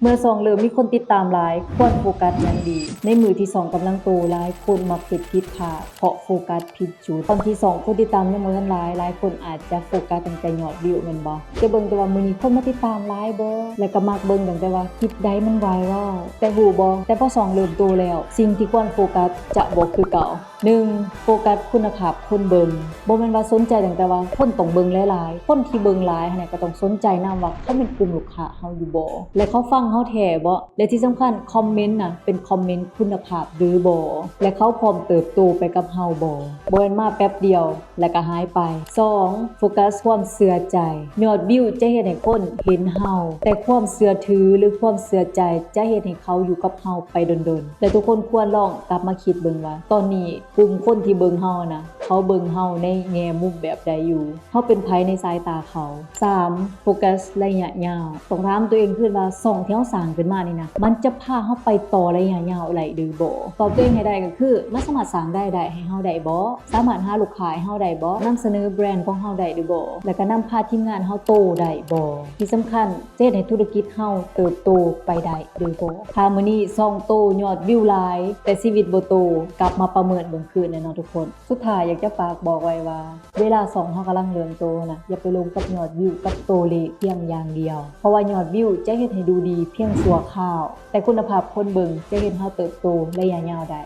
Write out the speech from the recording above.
ເມື່ອຊ່ອງເລີ່ມມີຄົນຕິດຕາມຫຼາຍ, ຄວນໂຟກັສຢ່າງດີ. ໃນມື້ທີຊ່ອງກຳລັງໂຕ, ຫຼາຍຄົນມັກເຮັດຜິດພາດ ເພາະໂຟກັສຜິດຈຸດ. ຕອນທີ່ຊ່ອງຄົນຕິດຕາມຍັງບໍ່ທັນຫຼາຍ, ຫຼາຍຄົນອາດຈະໂຟກັສຕັ້ງແຕ່ຍອດວິວແມ່ນບໍ່? ຈະເບິ່ງແຕ່ວ່າມື້ນີ້ຄົນມາຕິດຕາມຫຼາຍບໍ່? ແລະກໍມັກເບິ່ງຕັ້ງແຕ່ວ່າຄລິບໃດມັນໄວຣັລ. ແຕ່ຮູ້ບໍ່? ແຕ່ພໍຊ່ອງເລີ່ມໂຕແລ້ວ, ສິ່ງທີ່ຄວນໂຟກັສຈະບໍ່ຄືເກົ່າ. ໜຶ່ງ, ໂຟກັສຄຸນນະພາບຄົນເບິ່ງ. ບໍ່ແມ່ນວ່າສົນໃຈຕັ້ງແຕ່ວ່າຄົນຕ້ອງເບິ່ງຫຼາຍໆ, ຄົນທີ່ເບິ່ງຫຼາຍຫັ້ນນະ ກໍຕ້ອງສົນໃຈນຳວ່າເຂົາແມ່ນກຸ່ມລູກຄ້າເຮົາຢູ່ບໍ່ ແລະເຂົາຟັງເຮົາແທ້ບໍ່ ແລະທີ່ສຳຄັນຄອມເມັນນະ ເປັນຄອມເມັນຄຸນນະພາບຫຼືບໍ່ ແລະເຂົາພ້ອມເຕີບໂຕໄປກັບເຮົາບໍ່. ບໍ່ແມ່ນມາແປັບດຽວ ແລະກໍຫາຍໄປ. ສອງ, ໂຟກັສຄວາມເຊື່ອໃຈ. ຍອດວິວຈະເຮັດໃຫ້ຄົນເຫັນເຮົາ, ແຕ່ຄວາມເຊື່ອຖື ຫຼື ຄວາມເຊື່ອໃຈຈະເຮັດໃຫ້ເຂົາຢູ່ກັບເຮົາໄປດົນໆ. ແລະທຸກຄົນຄວນລອງກັບມາຄິດເບິ່ງວ່າ ຕອນນີ້ກຸ່ມຄົນທີ່ເບິ່ງເຮົານະ ເຂົາເບິ່ງເຮົາໃນແງ່ມຸມແບບໃດຢູ່? ເຮົາເປັນໃຜໃນສາຍຕາເຂົາ? ສາມ, ໂຟກັສໄລຍະຍາວ. ຕ້ອງຖາມຕົວເອງຄືນວ່າ ຊ່ອງທີ່ເຮົາສ້າງຂຶ້ນມານີ້ນະ ມັນຈະພາເຮົາໄປຕໍ່ໄລຍະຍາວໄດ້ຫຼືບໍ່? ຕອບຕົວເອງໃຫ້ໄດ້ກໍຄື ມັນສາມາດສ້າງລາຍໄດ້ໃຫ້ເຮົາໄດ້ບໍ່? ສາມາດຫາລູກຄ້າໃຫ້ເຮົາໄດ້ບໍ່? ນຳສະເໜີແບຣນຂອງເຮົາໄດ້ຫຼືບໍ່? ແລະກໍນຳພາທີມງານເຮົາໂຕໄດ້ບໍ່? ທີ່ສຳຄັນ ຈະເຮັດໃຫ້ທຸລະກິດເຮົາເຕີບໂຕໄປໄດ້ຫຼືບໍ່? ຖ້າມື້ນີ້ຊ່ອງໂຕ ຍອດວິວຫຼາຍ ແຕ່ຊີວິດບໍ່ໂຕ, ກັບມາປະເມີນເບິ່ງຄືນແນ່ນອນທຸກຄົນ. ສຸດທ້າຍຢາກຈະຝາກບອກໄວ້ວ່າ ເວລາຊ່ອງເຮົາກຳລັງເລີ່ມໂຕນະ ຢ່າໄປຫຼົງກັບຍອດວິວກັບໂຕເລກພຽງຢ່າງດຽວ, ເພາະວ່າຍອດວິວຈະເຮັດໃຫ້ດູດີພຽງຊົ່ວຄາວ, ແຕ່ຄຸນນະພາບຄົນເບິ່ງຈະເຮັດເຮົາເຕີບໂຕໄລຍະຍາວໄດ້.